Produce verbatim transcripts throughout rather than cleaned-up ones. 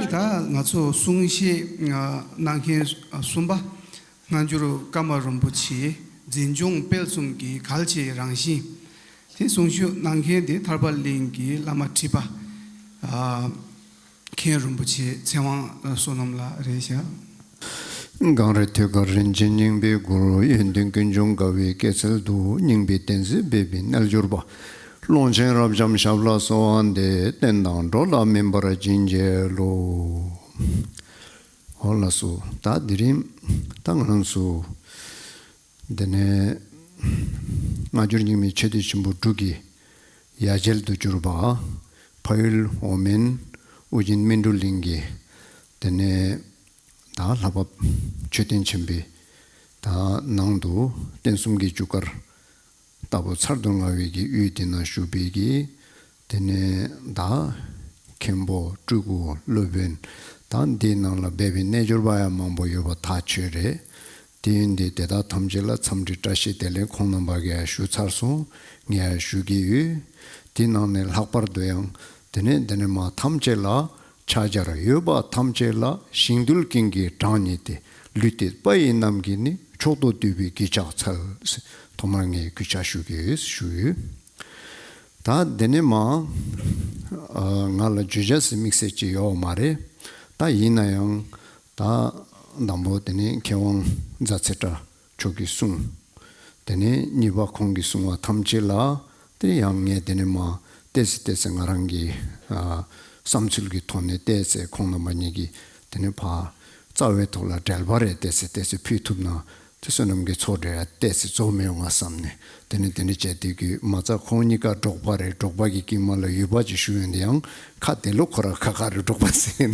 ད་ང་ཚོ་གསུང་བཤད་གནང་མཁན་གསུམ་པ། སྔ་འགྱུར་བཀའ་མ་རིན་པོ་ཆེ་འཛིན་སྐྱོང་སྤེལ་གསུམ་གྱི་གལ་ཆེའི་རང་བཞིན། དེ་གསུང་ཞུ་གནང་མཁན་དེ་ཐར་པ་གླིང་གི་བླ་མ་ཁྲི་པ་མཁན་རིན་པོ་ཆེ་ཚེ་དབང་བསོད་ནམས་ལགས་རེད་ཤག། གངས་རི་ཐོད་དཀར་རིན་ཆེན་སྙིང་པོའི་མགུར། ཡོན་ཏན་ཀུན་འབྱུང་དགའ་བའི་སྐྱེད་ཚལ་དུ། སྙིང་པོའི་བསྟན་འཛིན་སྦས་པའི་རྣལ་འབྱོར་པ། ཀློང་ཆེན་རབ་འབྱམས་ཞབས་ལ་གསོལ་བ་འདེབས། བསྟན་དང་འགྲོ་ལ་སྨིན་པར་བྱིན་གྱིས་རློབས། འོ་ལགས་སོ། ད་དེ་རིང་ད་ང་རང་ཚོ་འདི་ནས་སྔ་འགྱུར་རྙིང་མའི་ཆོས་སྡེ་ཆེན་པོ་དྲུག་གི་ཡ་གྱལ་དུ་གྱུར་པ་ཕ་ཡུལ་འོག་མིན་ཨོ་རྒྱན་སྨིན་གྲོལ་གླིང་གི་དེ་ནས་ད་ལྷ་བབས་མཆོད་རྟེན་ཆེན་པོའི་ད་ནང་དུ་རྟེན་གསུམ་གྱི་རྒྱུ་སྐར་ལྟ་བུ་ཚར་དུ་དངར་བའི་གི་ཡུལ་དེ་ན་བཞུགས་པའི་གི་དེ་ནས་ད་མཁན་པོ་སྤྲུལ་སྐུ་སློབ་དཔོན་ད་འདིའི་ནང་ལ་སྦས་པའི་རྣལ་འབྱོར་པ་ཡང་མང་པོ་ཡོད་པ་ཐག་ཆོད་རེད། དེ་ཡིན་དུས་དེ་དག་ཐམས་ཅད་ལ་འཚམས་འདྲི་བཀྲ་ཤིས་བདེ་ལེགས་ཁོང་རྣམ་པ་གིས་ཡང་ཞུས་ཚར་སོང་། ངས་ཡང་ཞུ་གི་ཡོད། དེའི་ནང་ནས་ལྷག་པར་དུ་ཡང་དེ་ནས་འདི་ནས་མར་ཐམས་ཅད་ལ་ཕྱག་བྱར་འོས་པ་ཐམས་ཅད་ལ་ཞིང་རྡུལ་ཀུན་གྱི་གྲངས་སྙེད་དེ། ལུས་བཏུད་པ་ཡི་རྣམས་ཀྱིས་ནི། མཆོག་ཏུ་བཏུད་པའི་གུས་ཕྱག་འཚལ། ཐོག་མར་ངས་གུས་ཕྱག་ཞུ་གི་ཡོད་ཞུ་ཡོད། ད་འདི་ནས་མར་ཨ་ང་ལ་བརྗོད་བྱ་ཟེར་དམིགས་བསལ་ཅིག་ཡོད་མ་རེད། ད་ཡིན་ན་ཡང་ད་དང་པོ་དེ་ནས་མཁས་དབང་རྫ་ཚེ་བཀྲ་མཆོག་གི་གསུང་། དེ་ནས་གཉིས་པ་ཁོང་གིས་གསུང་བ་ཐམས་ཅད་ལ་དེ་ཡང་ངས་དེ་ནས་མར་ཏོག་ཙམ་ཏོག་ཙམ་ང་རང་གི་ཨ་བསམ་ཚུལ་གྱི་ཐོག་ནས་ཏོག་ཙམ་ཁོང་རྣམ་པ་གཉིས་ཀྱིས་དེ་ནས་ཕར་རྩ་བའི་ཐོག་ལ་འགྲེལ་པ་རེ་ཏོག་ཙམ་ཏོག་ཙམ་ཕུལ་ཐུབ་ན་དེ་བསོད་ནམས་ཀྱི་ཚོགས་འདྲ་ཡང་ཏོག་ཙམ་རྫོགས་མི་ཡོང་ང་བསམ་ནས་དེ་ནས་དེ་འདྲ་བྱས་དུས་ཀྱི་མ་རྩ་ཁོང་གཉིས་ཀ་འབྲོག་པ་རེད། འབྲོག་པ་གི་དཀྱིལ་མ་ལ་ཡུལ་པ་ཅིག་བཞུགས་ཡོང་དུས་ཡང་ཁ་བདེ་ལོ་ཁོ་ར་ཁ་ཁ་རེད། འབྲོག་པ་ཟེར་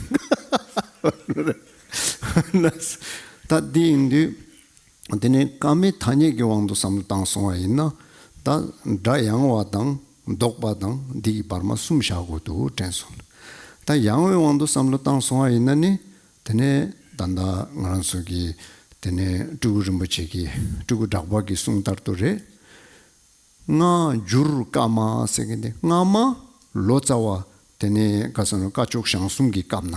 ན། ད་འདི་ཡིན་དུས། དེ་ནས་བཀའ་མའི་ཐ་སྙད་ཀྱི་དབང་དུ་བསམ་བློ་བཏང་སོང་བ་ཡིན་ན། ད་སྒྲ་ཡང་བ་དང་ལྡོག་པ་དང་འདི་གི་བར་མ་གསུམ་བཞག་དགོས་འདུག་དྲན་སོང་། ད་ཡང་བའི་དབང་དུ་བསམ་བློ་བཏང་སོང་བ་ཡིན་ན་ནི། དེ་ནས་ད་ལྟ་ང་རང་ཚོ་གི་དེ་ནས་སྤྲུལ་སྐུ་རིན་པོ་ཆེ་གི་སྤྲུལ་སྐུ་གྲགས་པ་གི་གསུང་ལྟར་དུ་རེད། སྔ་འགྱུར་བཀའ་མ་ཟེར་མཁན་དེ་སྔ་མ་ལོ་ཙཱ་བ་དེ་ནས་ག་ཟེར་ན་སྐ་ཅོག་ཞང་གསུམ་གྱི་སྐབས་ན།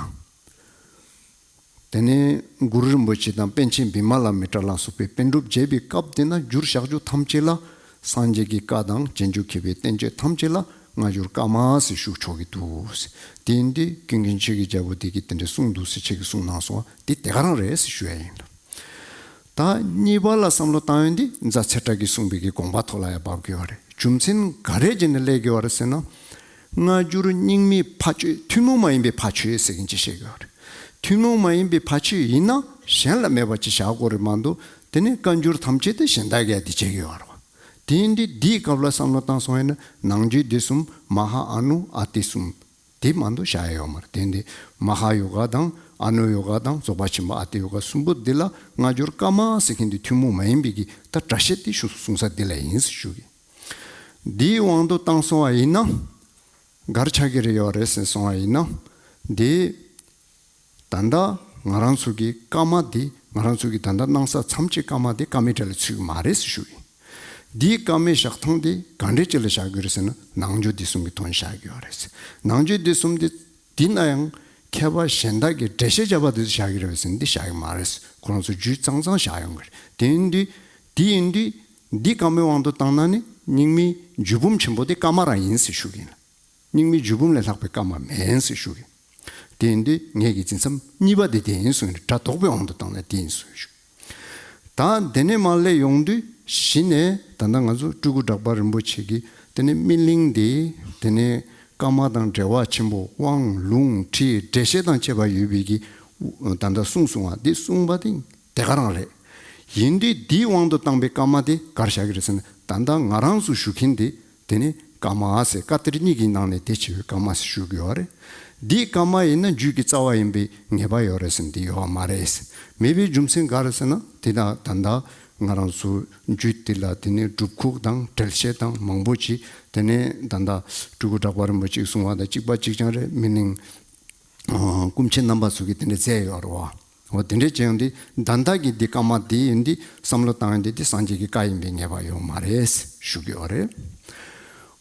དེ་ནས་གུ་རུ་རིན་པོ་ཆེ་དང་པཎ་ཆེན་བི་མ་ལ་མི་ཏྲ་ལ་སོགས་པའི་པཎ་གྲུབ་མཇལ་བའི་སྐབས་དེ་ན་འགྱུར་བཞག་རྒྱུ་ཐམས་ཅད་ལ་སངས་རྒྱས་ཀྱི་བཀའ་དང་རྗེས་འཇུག་མཁས་པའི་བསྟན་བཅོས་ཐམས་ཅད་ལ་སྔ་འགྱུར་བཀའ་མ་ཟེར་ཞུ་ཆོག་གི་འདུག། དེ་ཡིན་དུས་ཀུན་མཁྱེན་ཆོས་ཀྱི་རྒྱལ་པོ་དེ་གིས་དེ་འདྲའི་གསུངས་འདུག་ཟེར་ཁྱེད་ཀྱིས་གསུངས་གནང་སོང་བ་དེ་དེ་ག་རང་རེད་ཟེར་ཞུ་ཡ་ཡིན། ད་གཉིས་པ་ལ་བསམ་བློ་བཏང་ཡོང་དུས་རྫ་ཚེ་བཀྲ་གིས་གསུངས་པའི་གི་དགོངས་པ་ཐོག་ལ་ཡང་བབས་དགོས་པ་རེད། རྒྱུ་མཚན་ག་རེ་བྱས་ནས་སླེབས་དགོས་པ་རེད་ཟེར་ན། སྔ་འགྱུར་རྙིང་མའི་ཕ་ཆོས་ཐུན་མོང་མ་ཡིན་པའི་ཕ་ཆོས་ཟེར་མཁན་ཅིག་བཤད་དགོས་པ་རེད། ཐུན་མོང་མ་ཡིན་པའི་ཕ་ཆོས་ཡིན་ན་གཞན་ལ་མེད་པ་ཅིག་བཞག་དགོས་རེད་མ་གཏོགས་དེ་ནས་བཀའ་འགྱུར་ཐམས་ཅད་དེ་གཞན་དག་གིས་འདི་བྱེད་དགོས་པ་རེད། དེ་ཡིན་དུས་འདིའི་སྐབས་ལ་བསམ་བློ་བཏང་སོང་ཡིན་ན་ནང་རྒྱུད་སྡེ་གསུམ་མ་ཧཱ་ཨ་ནུ་ཨ་ཏི་གསུམ། དེ་མ་གཏོགས་བཞག་ཡ་ཡོད་མ་རེད། དེ་འདི་མ་ཧཱ་ཡོ་ག་དང་ཨ་ནུ་ཡོ་ག་དང་རྫོགས་པ་ཆེན་པོ་ཨ་ཏི་ཡོ་ག་གསུམ་པོ་འདི་ལ་སྔ་འགྱུར་བཀའ་མ་ཟེར་མཁན་འདི་ཐུན་མོང་མ་ཡིན་པའི་གི་ད་སྒྲ་བཤད་དེ་ཞུ་གསུང་ས་འདི་ལ་ཡིན་ཟེར་ཞུ་གི། འདིའི་དབང་དུ་བཏང་སོང་བ་ཡིན་ན་གར་ཆགས་ཀྱི་རེད་ཡོད་རེད་ཟེར་སོང་བ་ཡིན་ན་འདི། ད་ལྟ་ང་རང་ཚོ་གི་བཀའ་མ་འདི་ང་རང་ཚོ་གི་ད་ལྟ་གནང་ས་མཚམས་ཀྱི་བཀའ་མ་འདི་བཀའ་མའི་གྲལ་ལ་ཚུད་ཀྱི་མ་རེད་ཟེར་ཞུ་གི། འདིའི་བཀའ་མའི་བཞག་སྟངས་འདི་ག་འདྲས་ཅིག་ལ་བཞག་དགོས་རེད་ཟེར་ན་ནང་རྒྱུད་སྡེ་གསུམ་གྱི་དོན་བཞག་དགོས་པ་རེད། ནང་རྒྱུད་སྡེ་གསུམ་འདི་འདི་ན་ཡང་མཁས་པ་གཞན་དག་གིས་འགྲེལ་བཤད་བརྒྱབ་པ་འདི་ཚོ་བཞག་གི་རེད་ཟེར་ན་འདི་བཞག་གི་མ་རེད། ཁོ་རང་ཚོ་རྒྱུད་གཙང་གཙང་བཞག་ཡོང་གི་རེད། དེ་ཡིན་དུས་འདི་ཡིན་དུས་འདི་བཀའ་མའི་དབང་དུ་བཏང་ན་ནི་རྙིང་མའི་རྒྱུད་འབུམ་ཆེན་པོ་འདི་བཀའ་མ་རང་ཡིན་ཟེར་ཞུ་གི་ཡིན། རྙིང་མའི་རྒྱུད་འབུམ་ལས་ལྷག་པའི་བཀའ་མ་མེད་ཟེར་ཞུ་གི། དེ་ཡིན་དུས་ངེད་ཀྱི་འཛིན་མཚམས་གཉིས་པ་དེ་དེ་ཡིན་གསུངས་ནས་སྒྲ་དོག་པའི་དབང་དུ་བཏང་ན་དེ་ཡིན་གསུངས་ཞུ། ད་དེ་ནས་མར་སླེབས་ཡོང་དུས་གཞི་ནས་ད་ལྟ་ང་ཚོ་སྤྲུལ་སྐུ་གྲགས་པ་རིན་པོ་ཆེ་གིས་དེ་ནས་སྨིན་གླིང་འདི་དེ་ནས་བཀའ་མ་དང་འབྲེལ་བ་ཆེན་པོ་དབང་ལུང་ཁྲིད་འགྲེལ་བཤད་དང་བཅས་པ་ཡོད་པའི་གི་ད་ལྟ་གསུངས་སོང་བ་འདི་གསུངས་པ་དེ་དེ་ག་རང་རེད། ཡིན་དུས་འདིའི་དབང་དུ་བཏང་པའི་བཀའ་མ་དེ་གར་བཞག་གི་རེད་ཟེར་ན་ད་ལྟ་ང་རང་ཚོ་ཞུ་མཁན་དེ། དེ་ནི་བཀའ་མ་ཟེར་བཀའ་གཏེར་གཉིས་ཀྱི་ནང་ནས་དེ་ཆེ་བའི་བཀའ་མ་ཟེར་ཞུ་གི་ཡོད་རེད། འདིའི་བཀའ་མ་ཡིན་ན་རྒྱུད་ཀྱི་རྩ་བ་ཡིན་པའི་ངེས་པ་ཡོད་རེད་ཟེར་ན་འདི་ཡོད་མ་རེད། མེད་པའི་རྒྱུ་མཚན་ག་རེ་ཟེར་ན་དེ་དག་ད་ལྟ་ང་རང་ཚོ་རྒྱུད་འདི་ལ་དེ་ནི་སྒྲུབ་ཁུག་དང་འགྲེལ་བཤད་དང་མང་པོ་ཅིག་དེ་ནི་ད་ལྟ་སྤྲུལ་སྐུ་གྲགས་པ་རིན་པོ་ཆེས་གསུང་བ་དང་གཅིག་པ་གཅིག་རྐྱང་རེད། སྨིན་གླིང་སྐུ་མཆེད་རྣམ་པ་ཚོ་གིས་དེ་འདྲ་མཛད་ཡོད་རེད་བ། འོ་དེ་འདྲ་བྱས་ཡོང་དུས་ད་ལྟ་གི་འདི་བཀའ་མ་འདི་ཡིན་འདི་བསམ་བློ་བཏང་ཡོང་དུས་འདི་སངས་རྒྱས་ཀྱི་བཀའ་ཡིན་པའི་ངེས་པ་ཡོད་མ་རེད་ཞུ་གི་ཡོད་རེད།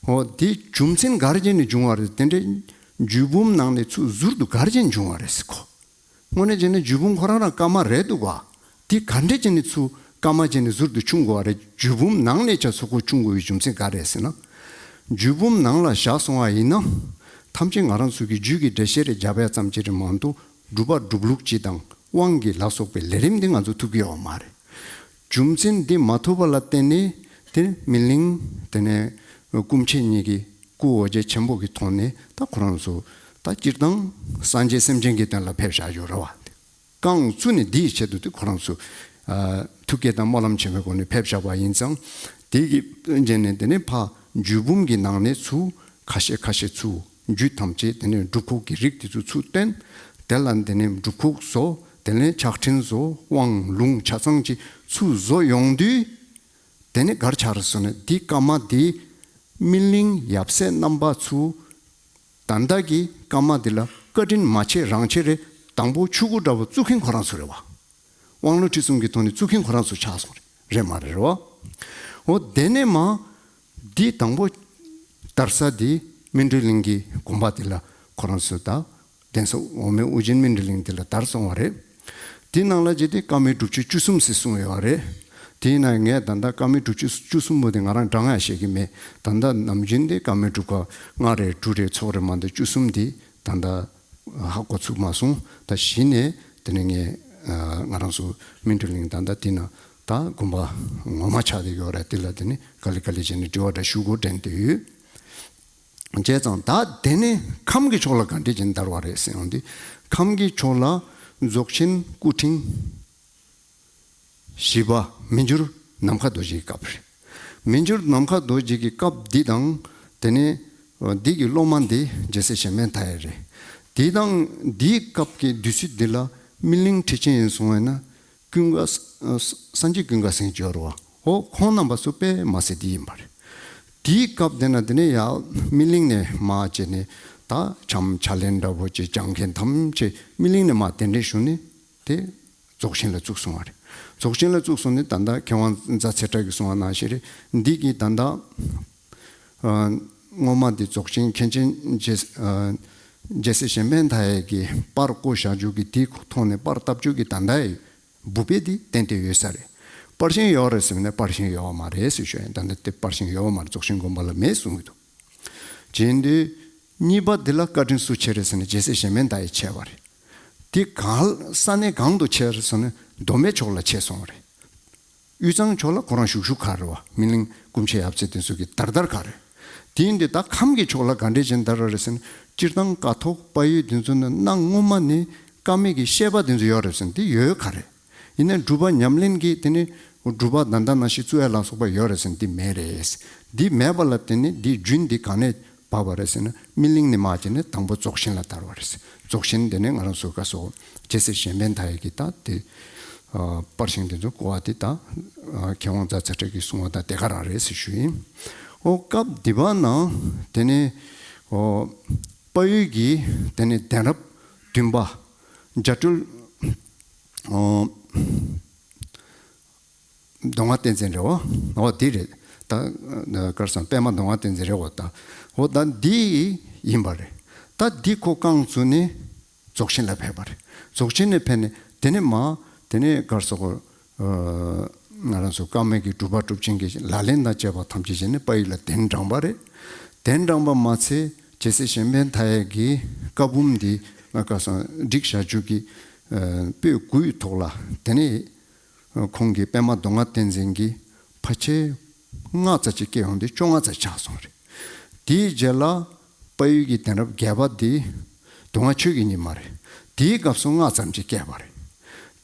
འོ་འདི་རྒྱུ་མཚན་ག་རེ་བྱས་ནས་བྱུང་བ་རེད། དེ་འདྲ་ རྒྱུད་འབུམ་ནང་ནས་ཚུར་ཟུར་དུ་ག་རེ་བྱས་ནས་བྱུང་བ་རེད་ཟེར་གོ། དངོས་གནས་བྱས་ན་རྒྱུད་འབུམ་ཁོ་རང་རང་བཀའ་མ་རེད་འདུག་ག། དེ་ག་འདྲས་བྱས་ནས་ཚུར་བཀའ་མ་བྱས་ནས་ཟུར་དུ་བྱུང་དགོས་པ་རེད། རྒྱུད་འབུམ་ནང་ནས་ཀྱང་ཚུར་ཁོ་བྱུང་དགོས་པའི་རྒྱུ་མཚན་ག་རེད་ཟེར་ན། རྒྱུད་འབུམ་ནང་ལ་བཞག་སོང་བ་ཡིན་ན། ཐམས་ཅད་ང་རང་ཚོ་གི་རྒྱུད་ཀྱི་འགྲེལ་བཤད་རེ་རྒྱབ་ཡ་ཙམ་ཅིག་རེད་མ་གཏོགས་སྒྲུབ་པ་སྒྲུབ་ལུགས་སྤྱི་དང་དབང་གི་ལ་སོགས་པའི་ལས་རིམ་འདི་ང་ཚོ་ཐུབ་ཀྱི་ཡོད་མ་རེད། རྒྱུ་མཚན་འདི་མ་ཐུབ་པ་ལ་བརྟེན་ནས་དེ་སྨིན་གླིང་དེ་ནས་སྐུ་མཆེད་གཉིས་ཀྱི་སྐུ་འོ་བརྒྱལ་ཆེན་པོ་གི་ཐོག་ནས་ད་ཁོ་རང་ཚོ་ད་སྤྱིར་བཏང་སངས་རྒྱས་སེམས་ཅན་གྱི་དོན་ལ་ཕེབས་བཞག་ཡོད་རེད་བ། རྐང་བཙུགས་ནས་འདིའི་ཆེད་དུ་དེ་ཁོ་རང་ཚོ་ཨ་ཐུགས་བསྐྱེད་དང་སྨོན་ལམ་ཆེན་མོའི་སྒོ་ནས་ཕེབས་བཞག་པ་ཡིན་ཙང་དེ་གི་རྗེས་ནས་དེ་ནས་ཕ་རྒྱུད་འབུམ་གྱི་ནང་ནས་ཚུར་ཁ་ཤས་ཁ་ཤས་ཚུར་རྒྱུད་ཐམས་ཅད་དེ་ནས་སྒྲུབ་ཁོག་གི་རིགས་དེ་ཚོ་ཚུར་བཏོན། དེ་ལ་དེ་ནས་སྒྲུབ་ཁོག་བཟོ། དེ་ནས་ཕྱག་ཕྲེང་བཟོ། དབང་ལུང་ཆ་ཚང་ཅིག་ཚུར་བཟོ་ཡོང་དུས། དེ་ནས་ག་རེ་ཆགས་རེད་ཟེར་ན་འདི་བཀའ་མ་འདི་སྨིན་གླིང་ཡབ་སྲས་རྣམ་པ་ཚོ་ད་ལྟ་གི་བཀའ་མ་འདི་ལ་བཀའ་དྲིན་མ་ཆེ་རང་ཆེ་རེད། དང་པོ་ཆུ་འགོ་འདྲ་བོ་བཙུགས་མཁན་ཁོ་རང་ཚོ་རེད་བ། དབང་ལུང་ཁྲིད་གསུམ་གྱི་ཐོག་ནས་བཙུགས་མཁན་ཁོ་རང་ཚོ་ཆགས་སོང་རེད། རེད་མ་རེད་རེད་བ། འོ་དེ་ནས་མ་འདི་དང་པོ་དར་ས་འདི་སྨིན་གྲོལ་གླིང་གི་དགོན་པ་འདི་ལ་ཁོ་རང་ཚོ་ད། གདན་ས་འོག་མིན་ཨོ་རྒྱན་སྨིན་གྲོལ་གླིང་འདི་ལ་དར་སོང་བ་རེད། དེའི་ནང་ལ་བྱས་ཏེ་བཀའ་མའི་སྒྲུབ་མཆོད་བཅུ་གསུམ་ཟེར་གསུངས་ཡོད་རེད། དེའི་ནང་ངས་ད་ལྟ་བཀའ་མའི་སྒྲུབ་མཆོད་བཅུ་གསུམ་པོ་དེ་ང་རང་བགྲང་ཡ་ཤེས་ཀྱི་མེད། ད་ལྟ་ནམ་རྒྱུན་དེ་བཀའ་མའི་སྒྲུབ་ཁག་ལྔ་རེད་དྲུག་རེད་ཚོགས་རེད་མ་གཏོགས་བཅུ་གསུམ་དེ་ད་ལྟ་ཧ་གོ་ཚུགས་མ་སོང་། ད་གཞི་ནས་དེ་ནས་ངས་ང་རང་ཚོ་སྨིན་གྲོལ་གླིང་ད་ལྟ་དེ་ན་ད་དགོན་པ་ངོ་མ་ཆགས་བསྡད་ཡོད་རེད། དེ་ལ་དེ་ནས་ག་ལེ་ག་ལེ་བྱས་ནས་དྲི་བ་འདྲ་ཞུ་དགོས་དྲན་བསྡད་ཡོད། བྱས་ཙང་ད་དེ་ནས་ཁམས་ཀྱི་ཕྱོགས་ལ་ག་འདྲས་ཀྱི་དར་བ་རེད་ཟེར་ཡོང་དུས། ཁམས་ཀྱི་ཕྱོགས་ལ་རྫོགས་ཆེན་སྐུ་ཕྲེང་བཞི་པ་མི་འགྱུར་ནམ་མཁའ་རྡོ་རྗེའི་སྐབས་རེད། མི་འགྱུར་ནམ་མཁའ་རྡོ་རྗེ་གི་སྐབས་འདི་དང་དེ་ནས་འདི་གི་སློབ་མ་འདི་རྒྱལ་སྲས་གཞན་ཕན་མཐའ་ཡས་རེད། དེ་དང་འདིའི་སྐབས་ཀྱི་དུས་ཚོད་འདི་ལ་སྨིན་གླིང་ཁྲི་ཆེན་ཡིན་སོང་བས་ན། ཀུན་དགའ་ས་སངས་རྒྱས་ཀུན་དགའ་སེང་སྦྱོར་བ། ཨོ་ཁོང་རྣམ་པ་ཚོ་དཔེ་མ་ཟད་འདི་ཡིན་པ་རེད། དེའི་སྐབས་དེ་ན་དེ་ནས་ཡང་སྨིན་གླིང་ནས་མར་བྱས་ནས་ད་བྱམས་ཕྱག་ལེན་འདྲ་བོ་ཅིག་སྦྱང་མཁན་ཐམས་ཅད་སྨིན་གླིང་ནས་མར་གདན་འདྲེན་ཞུས་ནས་དེ་རྫོགས་ཆེན་ལ་བཙུགས་སོང་བ་རེད། རྫོགས་ཆེན་ལ་བཙུགས་སོང་ནས་ད་ལྟ་མཁས་དབང་རྫ་ཚེ་བཀྲ་གིས་གསུངས་པ་ནང་བཞིན་རེད། འདི་གི་ད་ལྟ་ཨ་སྔོན་མ་འདི་རྫོགས་ཆེན་མཁན་ཆེན་རྗེ་ཨ་རྒྱལ་སྲས་གཞན་ཕན་མཐའ་ཡས་ཀྱི་པར་བརྐོས་བཞག་རྒྱུ་གི་དེའི་ཐོག་ནས་པར་བཏབ་རྒྱུ་གི་ད་ལྟ་ཡི་བུ་དཔེ་འདི་ཏན་ཏན་ཡོད་ས་རེད། པར་ཤིང་ཡོད་རེད་ཟེར་ན་པར་ཤིང་ཡོད་མ་རེད་ཟེར་ཞུ་ཡིན། ད་ལྟ་དེ་པར་ཤིང་ཡོད་མ་རེད། རྫོགས་ཆེན་དགོན་པ་ལ་མེད་གསུང་གི་འདུག་བྱས་དུས་གཉིས་པ་འདི་ལ་བཀའ་དྲིན་སུ་ཆེ་རེད་ཟེར་ན་རྒྱལ་སྲས་གཞན་ཕན་མཐའ་ཡས་ཆེ་བ་རེད། དེ་གང་ས་གནས་གང་དུ་ཆེ་རེད་ཟེར་ན་མདོ་སྨད་ཕྱོགས་ལ་ཆེ་སོང་བ་རེད། དབུས་གཙང་ཕྱོགས་ལ་ཁོ་རང་བཞུགས་བཞུགས་ག་རེད་བ། སྨིན་གླིང་སྐུ་མཆེད་ཡབ་སྲས་དེ་ཚོ་གི་དར་དར་ག་རེད། དེ་ཡིན་དུས་ད་ཁམས་ཀྱི་ཕྱོགས་ལ་ག་འདྲས་ཅན་དར་བ་རེད་ཟེར་ན། སྤྱིར་བཏང་ཀཿཐོག་དཔལ་ཡུལ་དེ་ཚོ་ནི་གནའ་སྔོན་མ་ནས་བཀའ་མའི་གི་བཤད་པ་དེ་ཚོ་ཡོད་རེད་ཟེར་ན་དེ་ཡོད་ག་རེད། ཡིན་ནའི་སྒྲུབ་པ་ཉམས་ལེན་གྱི་དེ་ནི་སྒྲུབ་པ་ད་ལྟ་ནང་བཞིན་བཙུགས་ཡ་ལ་སོགས་པ་ཡོད་རེད་ཟེར་ན་དེ་མེད་རེད། དེ་མེད་པ་ལ་དེ་ནི་དེའི་རྒྱུན་དེ་ག་ནས་བབས་པ་རེད་ཟེར་ན། སྨིན་གླིང་ནས་མར་བྱས་ནས་དང་པོ་རྫོགས་ཆེན་ལ་དར་བ་རེད། རྫོགས་ཆེན་དེ་ནས་ང་རང་ཚོ་ག་སོ་རྒྱལ་སྲས་གཞན་ཕན་མཐའ་ཡས་ཀྱི་ད་དེ་ཨ་པར་ཤིང་དེ་ཚོ་བརྐོ་བ་དེ་ད་ཨ་མཁས་དབང་རྫ་ཚེ་བཀྲ་གིས་གསུངས་པ་ད་དེ་ག་རང་རེད་ཟེར་ཞུ་ཡིན། ཨོ་སྐབས་འདི་པ་ན་དེ་ནས་ཨོ་དཔལ་ཡུལ་གྱི་དེ་ནས་གདན་རབས་བདུན་པ་རྒྱ་སྤྲུལ་ཨོ། མདོ་སྔགས་བསྟན་འཛིན་རེད་བ། འོ་དེ་རེད། ད་གར་སོང་པད་མ་མདོ་སྔགས་བསྟན་འཛིན་རེད་བ། ད་འོ་ད་འདི་ཡིན་པ་རེད། ད་འདི་ཁོ་རྐང་བཙུགས་ནས་རྫོགས་ཆེན་ལ་ཕེབས་པ་རེད། རྫོགས་ཆེན་ནས་ཕེབས་ནས་དེ་ནས་མ་དེ་ནས་གར་སོང་ང་རང་ཚོ་བཀའ་མའི་གི་སྒྲུབ་པ་སྒྲུབ་ཆེན་གྱི་ལག་ལེན་དང་བཅས་པ་ཐམས་ཅད་བྱས་ནས་དཔལ་ཡུལ་ལ་གདན་དྲངས་པ་རེད། གདན་དྲངས་པ་མ་ཚད་རྒྱལ་སྲས་གཞན་ཕན་མཐའ་ཡས་ཀྱི་བཀའ་འབུམ་འདི་ང་གར་སོང་བསྒྲིགས་བཞག་རྒྱུ་གི་པོད་དགུའི་ཐོག་ལ་དེ་ནས། ཁོང་གིས་པད་མ་མདོ་སྔགས་བསྟན་འཛིན་གྱིས་ཕལ་ཆེར་ལྔ་ཙམ་ཅིག་བཀལ་ཡོང་དུས་བཅོ་ལྔ་ཙམ་ཆགས་སོང་རེད། དེའི་རྗེས་ལ་དཔལ་ཡུལ་གྱི་གདན་རབས་བརྒྱད་པ་དེ་མདོ་སྔགས་ཆོས་ཀྱི་ཉི་མ་རེད། དེའི་སྐབས་སུ་ལྔ་ཙམ་ཅིག་བཀལ་བ་རེད།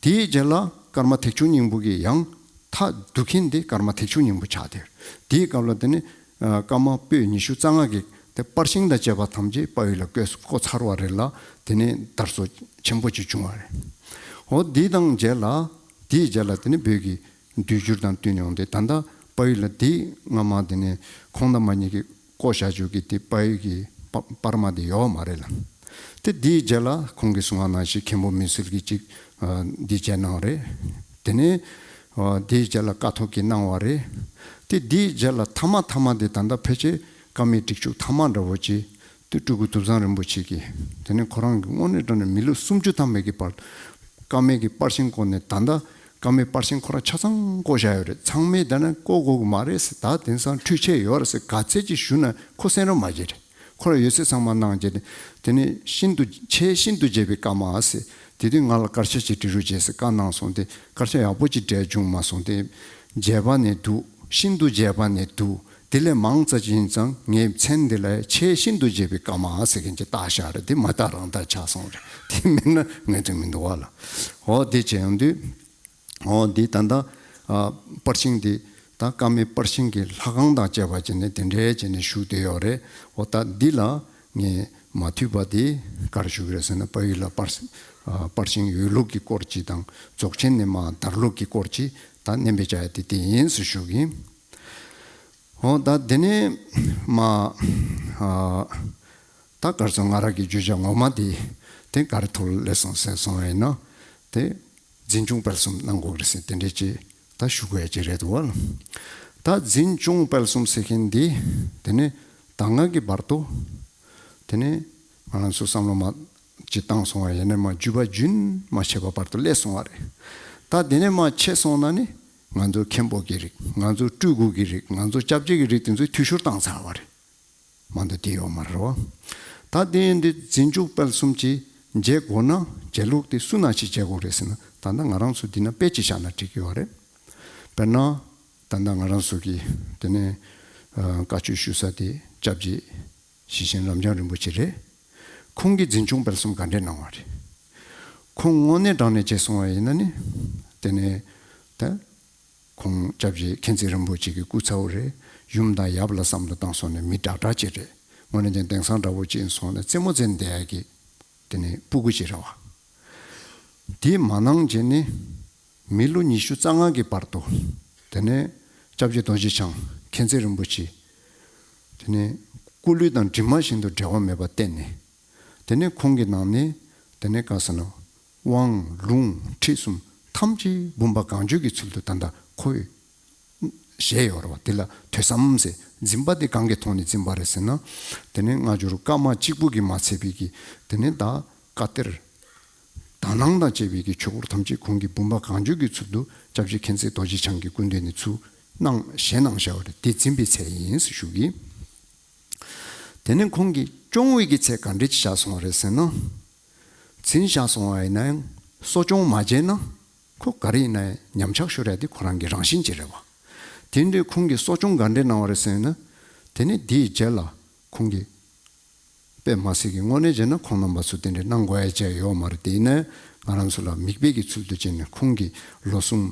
དེའི་རྗེས་ལ་ཀརྨ་ཐེག་མཆོག་སྙིང་པོ་གི་ཡང་མཐའ་བསྡུ་མཁན་དེ་ཀརྨ་ཐེག་མཆོག་སྙིང་པོ་ཆགས་ཏེ། དེའི་སྐབས་ལ་དེ་ནི་བཀའ་མ་པོད་ཉི་ཤུ་རྩ་ལྔ་གི་དེ་པར་ཤིང་དང་བཅས་པ་ཐམས་ཅད་དཔལ་ཡུལ་ལ་བརྐོས་བརྐོས་ཚར་བ་རེད་ལ། དེ་ནས་དར་སོ་ཆེན་པོ་ཅིག་བྱུང་བ་རེད། འོ་དེ་དང་རྗེས་ལ་དེའི་རྗེས་ལ་དེ་ནས་བོད་ཀྱི་འདུལ་འགྱུར་དང་བསྟུན་ཡོང་སྟེ་ད་ལྟ་དཔལ་ཡུལ་ལ་དེ་སྔ་མ་དེ་ནས་ཁོང་དང་མ་ཉིད་ཀྱིས་བརྐོས་བཞག་རྒྱུ་གི་དེ་དཔལ་ཡུལ་གྱི་པ་པར་མ་དེ་ཡོད་མ་རེད་ལ། དེ་དེའི་རྗེས་ལ་ཁོང་གིས་གསུངས་པ་ནང་བཞིན་མཁན་པོ་མུན་སེལ་གྱིས་ཅིག་འདི་བྱས་གནང་རེད། དེ་ནས་དེའི་རྗེས་ལ་ཀཿཐོག་གིས་གནང་བ་རེད། དེ་དེའི་རྗེས་ལ་ཐ་མ་ཐ་མ་དེ་ད་ལྟ་ཕལ་ཆེར་བཀའ་མའི་སྒྲིག་འཇུག་ཐ་མ་འདྲ་བོ་ཅིག་ དེ་སྤྲུལ་སྐུ་ཐུབ་བཟང་རིན་པོ་ཆེ་གིས་དེ་ནས་ཁོ་རང་གི་དངོས་གནས་དྲང་གནས་མི་ལོ་སུམ་ཅུ་ཐམ་པའི་གི་བར་དུ་བཀའ་མའི་གི་པར་ཤིང་བརྐོས་ནས། ད་ལྟ་བཀའ་མའི་པར་ཤིང་ཁོ་རང་ཆ་ཚང་བརྐོས་བཞག་ཡོད་རེད། ཚང་མས་ད་ནི་བརྐོ་དགོས་ཀྱི་མ་རེད་ཟེར། ད་དེང་སང་འཕྲུལ་ཆས་ཡོད་རེད་ཟེར་ག་ཚད་ཅིག་ཞུས་ན་ཁོ་གསན་རོགས་མ་བྱེད་རེད། ཁོ་རང་ཡོད་ཚད་ཚང་མ་གནང་བྱས་ཏེ། དེ་ནས་ཤིན་ཏུ་ཆེས་ཤིན་ཏུ་རྒྱས་པའི་བཀའ་མ་ཟེར། དེ་དུས་ང་ལ་དཀར་ཆག་ཅིག་འབྲི་རོགས་བྱས་ཟེར་བཀའ་གནང་སོང་སྟེ། དཀར་ཆག་ཡག་པོ་ཅིག་འབྲི་བྱུང་མ་སོང་སྟེ། རྒྱས་པ་ནས་བསྡུས། ཤིན་ཏུ་རྒྱས་པ་ནས་བསྡུས། དེ་ལས་མང་ཙམ་ཅིག་ཡིན་ཙང་ངའི་མཚན་འདི་ལ་ཆེས་ཤིན་ཏུ་རྒྱས་པའི་བཀའ་མ་ཟེར་མཁན་ཅིག་བཏགས་བཞག་རེད། དེ་མ་བཏགས་རང་བཏགས་ཆགས་སོང་རེད། དེ་མིན་ན་ངས་དྲན་མི་འདུག་བ་ལ། འོ་དེ་བྱས་ཡོང་དུས། འོ་འདི་ད་ལྟ་ཨ་པར་ཤིང་འདི་ད་བཀའ་མའི་པར་ཤིང་གི་ལྷ་ཁང་དང་བཅས་པ་བྱས་ནས་དེ་འདྲའི་བྱས་ནས་བཞུགས་བསྡད་ཡོད་རེད། འོ་ད་འདི་ལ་ངས་མ་འཐུས་པ་དེ་ག་རེ་ཞུ་གི་རེད་ཟེར་ན། དཔལ་ཡུལ་ལ་པར་ཨ་པར་ཤིང་འོས་ལུགས་ཀྱི་སྐོར་གཅིག་དང་། རྫོགས་ཆེན་ནས་མར་དར་ལུགས་ཀྱི་སྐོར་གཅིག་ད་བསྣན་པའི་བྱ་ཡ་དེ་དེ་ཡིན་ཟེར་ཞུ་གི་ཡིན། འོ་ད་དེ་ནས་མ་ཨ་ད་ག་རེ་ཟེར། ང་རང་གི་བརྗོད་བྱ་ངོ་མ་དེ་དེ་ག་རེ་ཐོག་ལ་སླེབས་སོང་ཟེར་སོང་བ་ཡིན་ན། དེ་འཛིན་སྐྱོང་སྤེལ་གསུམ་གནང་དགོས་རེད་ཟེར། དེ་འདྲས་ཅིག་ད་ཞུ་དགོས་ཡ་ཅིག་རེད་འདུག་བ། ད་འཛིན་སྐྱོང་སྤེལ་གསུམ་ཟེར་མཁན་འདི་དེ་ནས་ད་སྔ་གི་བར་དུ་དེ་ནས་ང་རང་ཚོ་བསམ་བློ་མ་ཅིག་བཏང་སོང་བ་ཡིན་ན། མ་བརྒྱུད་པ་རྒྱུན་མ་ཆད་པ་བར་དུ་སླེབས་སོང་བ་རེད། ད་དེ་ནས་མ་ཆད་སོང་ན་ནི་ང་ཚོ་མཁན་པོ་གི་རིགས། ང་ཚོ་སྤྲུལ་སྐུ་གི་རིགས། ང་ཚོ་སྐྱབས་རྗེ་གི་རིགས་དེ་ཚོས་འཐུས་ཤོར་བཏང་ཚར་བ་རེད། མ་འདི་དེ་ཡོད་མ་རེད་བ། ད་དེ་ཡིན་དུས་འཛིན་སྐྱོང་སྤེལ་གསུམ་གྱིས་འབྱེད་དགོས་ན། འབྱེད་ལུགས་དེ་སུ་ནང་བཞིན་འབྱེད་དགོས་རེད་ཟེར་ན། ད་ལྟ་ང་རང་ཚོ་འདི་ན་དཔེ་ཅིག་བཞག་ན་འགྲིག་གི་ཡོད་རེད། དཔེར་ན་ད་ལྟ་ང་རང་ཚོ་གི་དེ་ནས་ཨ་བཀའ་ཆོས་ཞུ་ས་དེ་སྐྱབས་རྗེ་ཞེ་ཆེན་རབ་འབྱམས་རིན་པོ་ཆེ་རེད། ཁོང་གིས་འཛིན་སྐྱོང་སྤེལ་གསུམ་ག་འདྲས་གནང་བ་རེད། ཁོང་དངོས་གནས་དྲང་གནས་བྱས་སོང་བ་ཡིན་ན་ནི། དེ་ནས་ད་ཁོང་སྐྱབས་རྗེ་མཁྱེན་བརྩེ་རིན་པོ་ཆེ་གི་སྐུ་ཚ་བོ་རེད། ཡུམ་དང་ཡབ་ལ་བསམ་བློ་བཏང་སོང་ནས་མི་དྲག་དྲག་ཅིག་རེད། དངོས་གནས་ཀྱང་དེང་སང་འདྲ་བོ་ཅིག་སོང་ན་རྩེད་མོ་རྩེ་བསྡད་ཡ་གི་དེ་ནས་སྤུ་གུ་ཅིག་རེད་བ། དེ་མ་གནང་བྱས་ནས་མི་ལོ་ཉི་ཤུ་རྩ་ལྔ་གི་བར་དུ། དེ་ནས་སྐྱབས་རྗེ་རྡོ་རྗེ་འཆང་མཁྱེན་བརྩེ་རིན་པོ་ཆེ་དེ་ནས་སྐུ་ལུས་དང་གྲིབ་མ་བཞིན་དུ་འབྲལ་བ་མེད་པར་བསྟེན་ནས། དེ་ནས་ཁོང་གི་ནང་ནས་དེ་ནས་ག་ཟེར་ན། དབང་ལུང་ཁྲིད་གསུམ་ཐམས་ཅད་བུམ་པ་གང་བྱོའི་གི་ཚུལ་དུ་ད་ལྟ་ཁོས་བཞེས་ཡོད་རེད་བ། དེ་ལ་ཐོས་བསམ་ཟེར། འཛིན་པ་དེ་གང་གི་ཐོག་ནས་འཛིན་པ་རེད་ཟེར་ན། དེ་ནས་སྔ་འགྱུར་བཀའ་མ་གཅིག་པུ་གིས་མ་ཚད་པའི་གི་དེ་ནས་ད་བཀའ་གཏེར་དག་སྣང་དང་བཅས་པའི་གི་ཆོས་སྐོར་ཐམས་ཅད་ཁོང་གིས་བུམ་པ་གང་བྱོའི་གི་ཚུལ་དུ་སྐྱབས་རྗེ་མཁྱེན་བརྩེ་རྡོ་རྗེ་འཆང་གི་སྐུ་མདུན་ནས་ཚུར་གནང་བཞེས་གནང་བཞག་པ་རེད། དེ་འཛིན་པའི་ཚད་ཡིན་ཟེར་ཞུ་གི། དེ་ནས་ཁོང་གིས་སྐྱོང་བའི་གི་ཚད་ག་འདྲས་ཅིག་བཞག་སོང་བ་རེད་ཟེར་ན། འཛིན་བཞག་སོང་བ་ཡིན་ན་ཡང་གསོ་སྐྱོང་མ་བྱས་ན་ཁོ་ག་རེ་ཡིན་ན་ཡང་ཉམས་ཆག་ཤོར་ཡ་དེ་ཁོ་རང་གི་རང་བཞིན་ཅིག་རེད་བ། དེ་འདྲའི་ཁོང་གིས་གསོ་སྐྱོང་ག་འདྲས་གནང་བ་རེད་ཟེར་ན། དེ་ནས་དེའི་རྗེས་ལ་ཁོང་གིས་དཔེ་མ་སྲིད་ཀྱི་དངོས་གནས་བྱས་ན་ཁོང་རྣམ་པ་ཚོ་དེ་འདྲའི་གནང་དགོས་ཡ་ཅིག་ཡོད་མ་རེད། དེ་ཡིན་ན་ང་རང་ཚོ་ལ་མིག་དཔེ་གི་ཚུལ་དུ་བྱས་ནས་ཁོང་གིས་ལོ་གསུམ་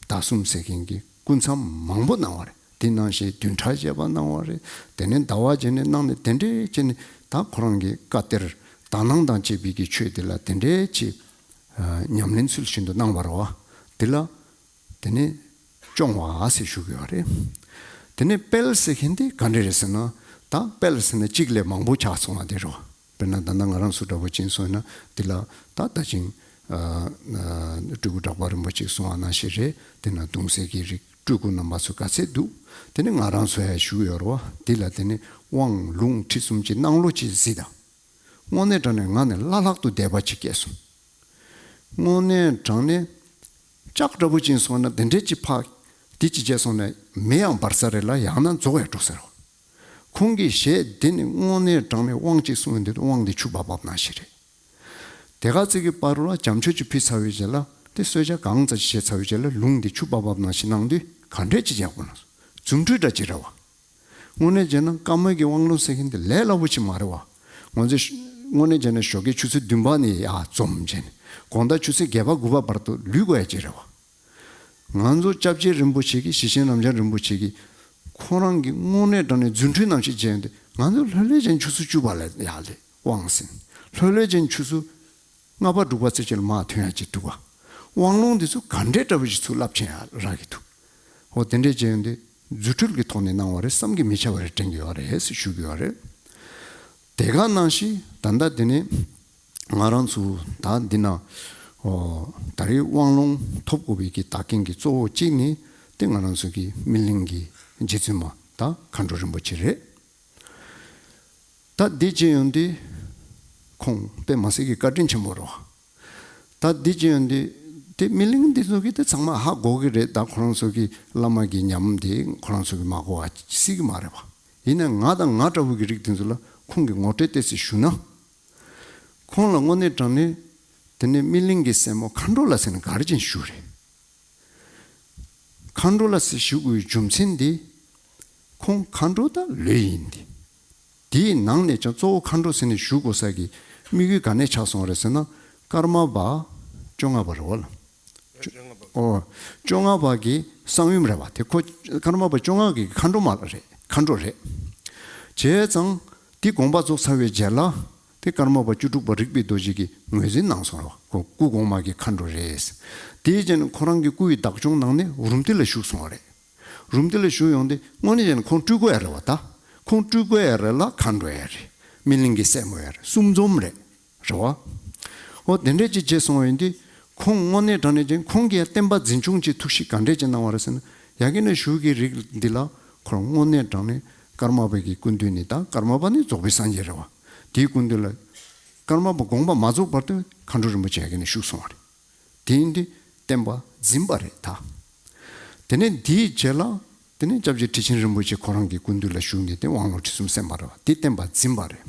ཟླ་གསུམ་ཟེར་མཁན་གྱི་སྐུ་མཚམས་མང་པོ་གནང་བ་རེད། དེ་ནང་བཞིན་བདུན་ཕྲག་བཅད་པ་གནང་བ་རེད། དེ་ནས་ཟླ་བ་བརྒྱད་ནས་གནང་ནས་དེ་འདྲའི་བྱས་ནས་ད་ཁོ་རང་གི་བཀའ་གཏེར་དག་སྣང་དང་བཅས་པའི་གི་ཆོས་དེ་ལ་དེ་འདྲའི་ཅིག་ཨ་ཉམས་ལེན་ཚུལ་བཞིན་དུ་གནང་བ་རེད་བ། དེ་ལ་དེ་ནས་སྐྱོང་བ་ཟེར་ཞུ་གི་ཡོད་རེད། དེ་ནས་སྤེལ་ཟེར་མཁན་དེ་ག་འདྲ་རེད་ཟེར་ན། ད་སྤེལ་ཟེར་ན་གཅིག་ལས་མང་པོ་ཆགས་སོང་བ་དེ་རེད་བ། དཔེར་ན་ད་ལྟ་ང་རང་ཚོ་འདྲ་པོ་ཅིག་སོང་ན་འདི་ལ་ད་ད་ཅིང་ཨ་ཨ་སྤྲུལ་སྐུ་གྲགས་པ་རིན་པོ་ཆེས་གསུངས་པ་ནང་བཞིན་རེད། དེ་ན་གདུང་སྲས་ཀྱི་རིགས་སྤྲུལ་སྐུ་རྣམ་པ་ཚོ་ག་ཚད་འདུག་དེ་ནི་ང་རང་ཚོ་ཡང་བཞུགས་ཡོད་རེད་བ། འདི་ལ་དེ་ནི་དབང་ལུང་ཁྲིད་གསུམ་གྱི་གནང་ལུགས་ཅིག་གཟིགས་དང་། དངོས་གནས་དྲང་གནས་ང་ནི་བླ་ལྷག་ཏུ་དད་པ་ཅིག་སྐྱེས་སོང་། དངོས་གནས་དྲང་གནས་ལྕགས་འདྲ་པོ་ཅིག་སོང་ན་དེ་འདྲས་ཅིག་ཕག་དེ་ཅིག་བྱས་སོང་ན་མེ་ཡང་འབར་ས་རེད་ལ་ཡང་ན་རྫོགས་ཡང་འགྲོ་ས་རེད། ཁོང་གིས་བཞེས་དེ་ནི་དངོས་གནས་དྲང་གནས་དབང་ཅིག་གསུངས་ཡོང་དུས་དབང་དེ་ཆུ་འབབ་འབབ་ནང་བཞིན་རེད། དེ་ག་ཙིག་གི་བར་ལ་བྱམས་ཆོས་ཅིག་ཕུལ་ཚར་བའི་རྗེས་ལ་དེ་གསོལ་ཇ་གང་ཙམ་ཞིག་བཞེས་ཚར་བའི་རྗེས་ལ་ལུང་དེ་ཆུ་འབབ་འབབ་ནང་བཞིན་གནང་དུས་ག་འདྲས་ཅིག་ཡག་པོ་ན། རྫུ་འཕྲུལ་འདྲ་ཅིག་རེད་བ། དངོས་གནས་བྱས་ན་བཀའ་མ་གི་དབང་ལུང་ཟེར་མཁན་དེ་ལས་སླ་པོ་ཅིག་མ་རེད་བ། ང་ཚོས་དངོས་གནས་བྱས་ན་ཞོགས་ཀའི་ཆུ་ཚོད་བདུན་པ་ནས་ཡར་འཛོམས་བྱས་ནས་དགོང་དག་ཆུ་ཚོད་བརྒྱད་པ་དགུ་པ་བར་དུ་ལུས་དགོས་ཡ་ཅིག་རེད་བ། ང་ཚོ་སྐྱབས་རྗེ་རིན་པོ་ཆེ་གིས་ཞེ་ཆེན་རབ་འབྱམས་རིན་པོ་ཆེ་གིས་ཁོ་རང་གི་དངོས་གནས་དྲང་གནས་རྫུ་འཕྲུལ་རྣམ་བཞི་མཇལ་ཡོང་དུས་ང་ཚོ་ལྷོད་ལྷོད་བྱས་ཆུ་ཚོད་བཅུ་པ་ལ་ཡར་སླེབས་དབང་ཟིན། ལྷོད་ལྷོད་བྱས་ཆུ་ཚོད་ལྔ་པ་དྲུག་པ་ཙམ་ཅིག་ལ་མར་ཐོན་ཡ་ཅིག་འདུག་བ། དབང་ལུང་འདི་ཚོ་ག་འདྲའི་འདྲ་པོ་ཞིག་ཚུར་རླབས་ཆེན་ཡར་རག་གི་འདུག་འོ་དེ་འདྲས་བྱས་ཡོང་དུས་རྫུ་འཕྲུལ་གྱི་ཐོག་ནས་གནང་བ་རེད། བསམ་གྱིས་མི་ཁྱབ་པ་རེད་དྲན་གྱི་ཡོད་རེད་ཞུ་གི་ཡོད་རེད། དེ་ག་ནང་བཞིན་ད་ལྟ་འདི་ནས་ང་རང་ཚོ་ད་འདི་ན་ཨོ་ད་རེས་དབང་ལུང་ཐོབ་དགོས་པའི་གི་བདག་རྐྱེན་གྱི་གཙོ་བོ་གཅིག་ནི་དེ་ང་རང་ཚོ་གི་སྨིན་གླིང་གི་རྗེ་བཙུན་མ་ད་མཁའ་འགྲོ་རིན་པོ་ཆེ་རེད། ད་འདི་བྱེད་ཡོང་དུས་ཁོང་དཔེ་མ་སྲིད་ཀྱི་བཀའ་དྲིན་ཆེན་པོ་རེད་བ། ད་འདི་བྱེད་ཡོང་དུས་དེ་སྨིན་གླིང་འདི་ཚོ་གིས་དེ་ཚང་མ་ཧ་གོ་གི་རེད། ད་ཁོ་རང་ཚོ་གི་བླ་མ་གི་ཉམས་དེ་ཁོ་རང་ཚོ་གིས་མ་གོ་བ་སྲིད་ཀྱི་མ་རེད་བ། ཡིན་ན་ང་དང་ང་འདྲ་བོ་གི་རིགས་དེ་ཚོ་ལ་ཁོང་གིས་ངོ་སྤྲོད་ཏོག་ཙམ་ཞུ་ན། ཁོང་ལ་དངོས་གནས་དྲང་གནས་དེ་ནས་སྨིན་གླིང་གི་སྲས་མོ་མཁའ་འགྲོ་ལ་ཟེར་ནས་ག་རེ་བྱས་ནས་ཞུ་རེད། མཁའ་འགྲོ་ལ་ཟེར་ཞུ་དགོས་རྒྱུ་མཚན་དེ། ཁོང་མཁའ་འགྲོ་དང་ལོས་ཡིན་ཏེ། དེའི་ནང་ནས་ཀྱང་གཙོ་བོ་མཁའ་འགྲོ་ཟེར་ནས་ཞུ་དགོས་ས་གི་དམིགས་ཡུལ་ག་ནས་ཆགས་སོང་རེད་ཟེར་ན། ཀརྨ་པ་བཅོ་ལྔ་པ་རེད་བ་ལ། ཨོ། བཅོ་ལྔ་པ་གི་གསང་ཡུམ་རེད་བ། དེ་ཁོ་ཀརྨ་པ་བཅོ་ལྔ་གི་མཁའ་འགྲོ་མ་རེད། མཁའ་འགྲོ་རེད། བྱས་ཙང་དེ་དགོངས་པ་རྫོགས་ཚར་བའི་རྗེས་ལ། དེ་ཀརྨ་པ་བཅུ་དྲུག་པ་རིག་པའི་རྡོ་རྗེ་གིས་ངོས་འཛིན་གནང་སོང་རེད་བ། ཁོ་སྐུ་གོང་མ་གི་མཁའ་འགྲོ་རེད། དེའི་རྗེས་ནས་ཁོ་རང་གི་སྐུ་ཡི་བདག་སྐྱོང་ནང་ནས་རུམ་བཏེག་ལ་བཞུགས་སོང་བ་རེད། རུམ་བཏེག་ལ་བཞུགས་ཡོང་དུས་དངོས་གནས་བྱས་ན་ཁོང་སྤྲུལ་སྐུ་ཡ་རེད་བ། ད་ཁོང་སྤྲུལ་སྐུ་ཡ་རེད་ལ་མཁའ་འགྲོ་ཡ་རེད། སྨིན་གླིང་གི་སྲས་མོ་ཡ་རེད། གསུམ་འཛོམས་རེད། རེད་བ། འོ་དེ་འདྲས་ཅིག་བྱས་སོང་བ་ཡིན་དུས་ཁོང་དངོས་གནས་དྲང་གནས་ཅན་ཁོང་གིས་ཡང་བསྟན་པ་འཛིན་སྐྱོང་ཆེད་ཐུགས་གཤིས་ག་འདྲས་ཅིག་གནང་བ་རེད་ཟེར་ན། ཡ་གི་ནས་ཞུ་གི་རིགས་འདི་ལ་ཁོ་རང་དངོས་གནས་དྲང་གནས་ཀརྨ་པ་གི་སྐུ་མདུན་ནས། ད་ཀརྨ་པ་ནི་རྫོགས་པའི་སངས་རྒྱས་རེད་བ། དེའི་སྐུ་མདུན་ལ་ཀརྨ་པ་དགོངས་པ་མ་རྫོགས་བར་དུ་མཁའ་འགྲོ་རིན་པོ་ཆེ་ཡ་གི་ནས་བཞུགས་སོང་བ་རེད། དེ་ཡིན་དུས་བསྟན་པ་འཛིན་པ་རེད་ད། དེ་ནས་འདིའི་རྗེས་ལ་དེ་ནས་སྐྱབས་རྗེ་ཁྲི་ཆེན་རིན་པོ་ཆེ་ཁོ་རང་གི་སྐུ་མདུན་ལ་བཞུགས་ནས་དེ་དབང་ལུང་ཁྲིད་གསུམ་གསན་པ་རེད་བ། དེ་བསྟན་པ་འཛིན་པ་རེད།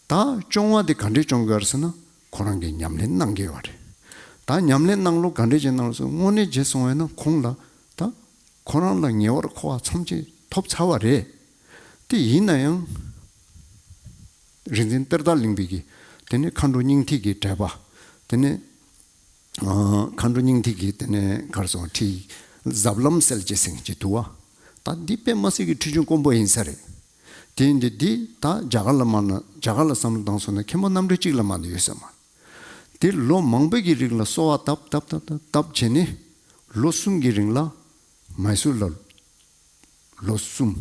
ད་སྐྱོང་བ་དེ་ག་འདྲས་སྐྱོང་དགོས་རེད་ཟེར་ན། ཁོ་རང་གིས་ཉམས་ལེན་གནང་གི་ཡོད་རེད། ད་ཉམས་ལེན་གནང་ལུགས་ག་འདྲས་ཅིག་གནང་ལུགས་ཟེར། དངོས་གནས་བྱས་སོང་བས་ན་ཁོང་ལ་ད་ཁོ་རང་ལ་ཉེ་བར་མཁོ་བ་ཐམས་ཅད་ཐོབ་ཚར་བ་རེད། དེ་ཡིན་ན་ཡང་རིག་འཛིན་གཏེར་བདག་གླིང་པའི་གི་དེ་ནས་མཁའ་འགྲོ་སྙིང་ཐིག་གི་འགྲེལ་པ། དེ་ནས་ཨ་མཁའ་འགྲོ་སྙིང་ཐིག་གི་དེ་ནས་གར་སོང་ཁྲིད་ཟབ་ལམ་གསལ་བྱེད་ཟེར་གྱི་འདུག་བ། ད་འདི་དཔེ་མ་སྲིད་ཀྱི་ཁྲིད་རྒྱུན་དཀོན་པོ་ཡིན་ས་རེད། དེ་ཡིན་དུས་འདི་ད་རྒྱ་གར་ལ་མ་ན་རྒྱ་གར་ལ་བསམ་བློ་བཏང་སོང་ན་མཁན་པོ་རྣམ་གྲོལ་གཅིག་ལ་མ་ན་ཡོད་ས་མ་རེད། དེ་ལོ་མང་པོའི་གི་རིང་ལ་གསོལ་བ་བཏབ་བཏབ་བཏབ་བཏབ་བཏབ་བྱས་ནས་ལོ་གསུམ་གྱི་རིང་ལ་མའི་སུར་ལ་ལོ་གསུམ།